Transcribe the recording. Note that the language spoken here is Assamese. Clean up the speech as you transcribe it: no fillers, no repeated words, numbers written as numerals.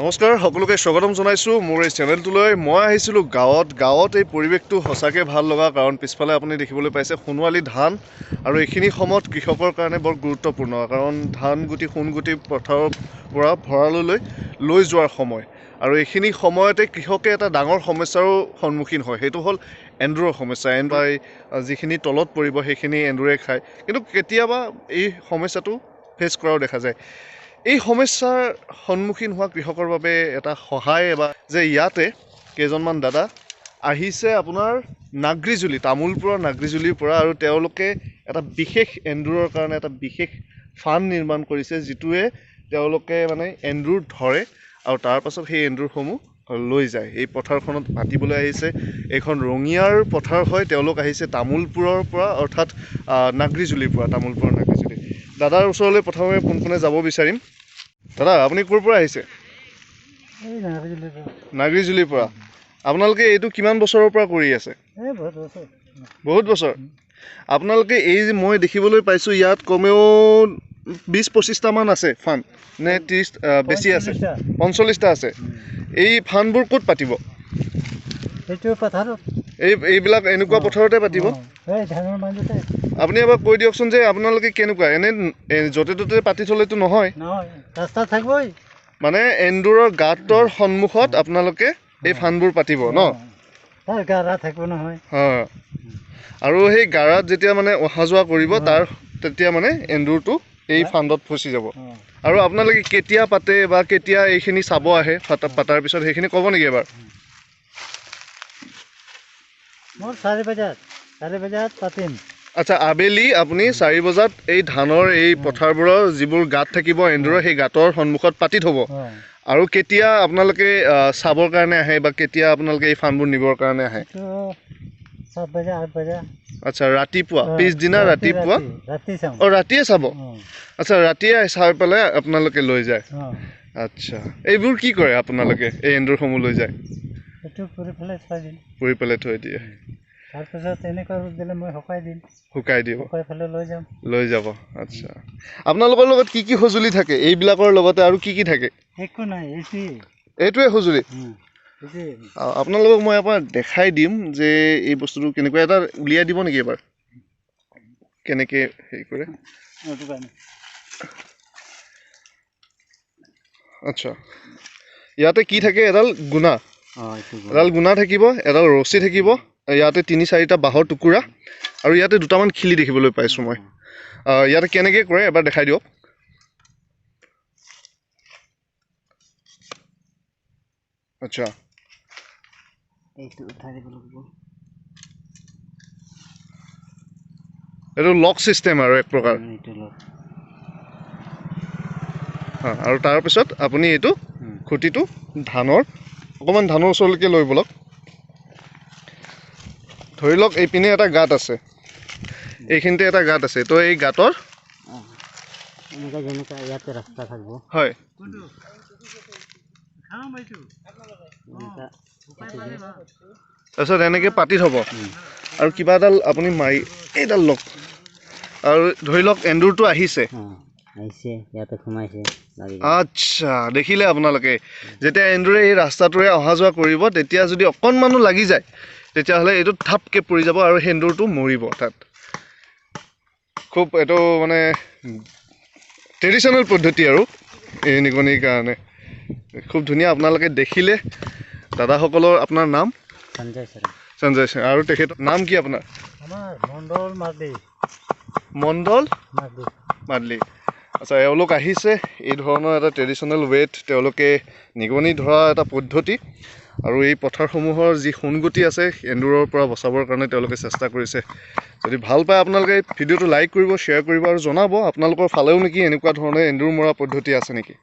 নমস্কাৰ সকলোকে স্বাগতম জনাইছোঁ মোৰ এই চেনেলটোলৈ। মই আহিছিলোঁ গাঁৱত। এই পৰিৱেশটো সঁচাকৈ ভাল লগা, কাৰণ পিছফালে আপুনি দেখিবলৈ পাইছে সোণোৱালী ধান। আৰু এইখিনি সময়ত কৃষকৰ কাৰণে বৰ গুৰুত্বপূৰ্ণ, কাৰণ ধান গুটি সোণগুটি পথাৰৰ পৰা ভঁৰাললৈ লৈ যোৱাৰ সময়। আৰু এইখিনি সময়তে কৃষকে এটা ডাঙৰ সমস্যাৰো সন্মুখীন হয়, সেইটো হ'ল এন্দুৰৰ সমস্যা। এন্দুৰাই যিখিনি তলত পৰিব সেইখিনি এন্দুৰে খায়, কিন্তু কেতিয়াবা এই সমস্যাটো ফেচ কৰাও দেখা যায়। এই সমস্যাৰ সন্মুখীন হোৱা কৃষকৰ বাবে এটা সহায় বা যে ইয়াতে কেইজনমান দাদা আহিছে আপোনাৰ নাগৰিজুলি, তামোলপুৰৰ নাগৰিজুলিৰ পৰা, আৰু তেওঁলোকে এটা বিশেষ এন্দুৰৰ কাৰণে এটা বিশেষ ফাণ্ড নিৰ্মাণ কৰিছে, যিটোৱে তেওঁলোকে মানে এন্দুৰ ধৰে আৰু তাৰ পাছত সেই এন্দুৰসমূহ লৈ যায়। এই পথাৰখনত পাতিবলৈ আহিছে, এইখন ৰঙিয়াৰ পথাৰ হয়। তেওঁলোক আহিছে তামোলপুৰৰ পৰা, অৰ্থাৎ নাগৰিজুলিৰ পৰা, তামোলপুৰৰ নাগৰিজুলি। দাদাৰ ওচৰলৈ প্ৰথমে পোনপোনে যাব বিচাৰিম। দাদা, আপুনি ক'ৰ পৰা আহিছে? নাগৰিজুলিৰ পৰা। আপোনালোকে এইটো কিমান বছৰৰ পৰা কৰি আছে? বহুত বছৰ। আপোনালোকে এই যে মই দেখিবলৈ পাইছোঁ ইয়াত কমেও 20-25টামান আছে ফাণ্ড, নে 30 বেছি আছে? 45টা আছে। এই ফাণ্ডবোৰ ক'ত পাতিব? এইবিলাক এনেকুৱা পথাৰতে পাতিব? আপুনি এবাৰ কৈ দিয়কচোন যে আপোনালোকে কেনেকুৱা, এনে য'তে ত'তে পাতি থ'লেতো নহয়, মানে এন্দুৰৰ গাঁতৰ সন্মুখত আপোনালোকে এই ফাণ্ডবোৰ পাতিব ন? আৰু সেই গাৰাত যেতিয়া মানে অহা যোৱা কৰিব, তাৰ তেতিয়া মানে এন্দুৰটো এই ফাণ্ডত ফচি যাব। আৰু আপোনালোকে কেতিয়া পাতে বা কেতিয়া এইখিনি চাব আহে পাতাৰ পিছত, সেইখিনি ক'ব নেকি এবাৰ? আচ্ছা, আবেলি আপুনি 4 বজাত এই ধানৰ এই পথাৰবোৰৰ যিবোৰ গাঁত থাকিব এন্দুৰৰ, সেই গাঁতৰ সন্মুখত পাতি থ'ব। আৰু কেতিয়া আপোনালোকে চাবৰ কাৰণে আহে বা কেতিয়া আপোনালোকে এই ফাণ্ডবোৰ নিবৰ কাৰণে আহে? আচ্ছা, ৰাতিপুৱা, পিছদিনা ৰাতিপুৱা? অঁ, ৰাতিয়ে চাব। আচ্ছা, ৰাতিয়ে চাই পেলাই আপোনালোকে লৈ যায়। আচ্ছা, এইবোৰ কি কৰে আপোনালোকে, এই এন্দুৰসমূহ লৈ যায়? পুৰি পেলাই থৈ দিয়ে। শুকাই দিব, লৈ যাব। আচ্ছা, আপোনালোকৰ লগত কি কি সঁজুলি থাকে এইবিলাকৰ লগতে, আৰু কি কি থাকে? এইটোৱে সঁজুলি। আপোনালোকক মই এবাৰ দেখাই দিম যে এই বস্তুটো কেনেকুৱা, এটা উলিয়াই দিব নেকি এবাৰ, কেনেকৈ হেৰি কৰে? আচ্ছা, ইয়াতে কি থাকে? এডাল গুণা, এডাল গুণা থাকিব, এডাল ৰছী থাকিব, ইয়াতে 3-4টা বাঁহৰ টুকুৰা, আৰু ইয়াতে দুটামান খিলি দেখিবলৈ পাইছোঁ মই। ইয়াতে কেনেকৈ কৰে এবাৰ দেখাই দিয়ক। আচ্ছা, এইটো লক চিষ্টেম আৰু এক প্ৰকাৰ। আৰু তাৰপিছত আপুনি এইটো খুঁটিটো ধানৰ অকণমান ধানৰ ওচৰলৈকে লৈ বলক। ধৰি লওক এইপিনে এটা গাঁত আছে, এইখিনিতে এটা গাঁত আছে, তো এই গাঁতৰ হয়। তাৰপিছত এনেকৈ পাতি থ'ব আৰু কিবা এডাল আপুনি মাৰি এইডাল লওক, আৰু ধৰি লওক এন্দুৰটো আহিছে। আচ্ছা, দেখিলে আপোনালোকে, যেতিয়া এন্দুৰে এই ৰাস্তাটোৰে অহা যোৱা কৰিব, তেতিয়া যদি অকণমানো লাগি যায়, তেতিয়াহ'লে এইটো থাপকৈ পৰি যাব আৰু সেন্দুৰটো মৰিব তাত। খুব এইটো মানে ট্ৰেডিশ্যনেল পদ্ধতি আৰু এই নিগনিৰ কাৰণে খুব ধুনীয়া। আপোনালোকে দেখিলে দাদাসকলৰ, আপোনাৰ নাম? সঞ্জয় শৰ্মা। সঞ্জয় শৰ্মা। আৰু তেখেতৰ নাম কি আপোনাৰ? মণ্ডল মাদলি। মণ্ডল মাদলি। আচ্ছা, এওঁলোক আহিছে এই ধৰণৰ এটা ট্ৰেডিশ্যনেল ৱেত তেওঁলোকে নিগনি ধৰা এটা পদ্ধতি, আৰু এই পথাৰসমূহৰ যি সোণগুটি আছে এন্দুৰৰ পৰা বচাবৰ কাৰণে তেওঁলোকে চেষ্টা কৰিছে। যদি ভাল পায় আপোনালোকে ভিডিঅ'টো লাইক কৰিব, শ্বেয়াৰ কৰিব আৰু জনাব আপোনালোকৰ ফালেও নেকি এনেকুৱা ধৰণৰ এন্দুৰ মৰা পদ্ধতি আছে নেকি।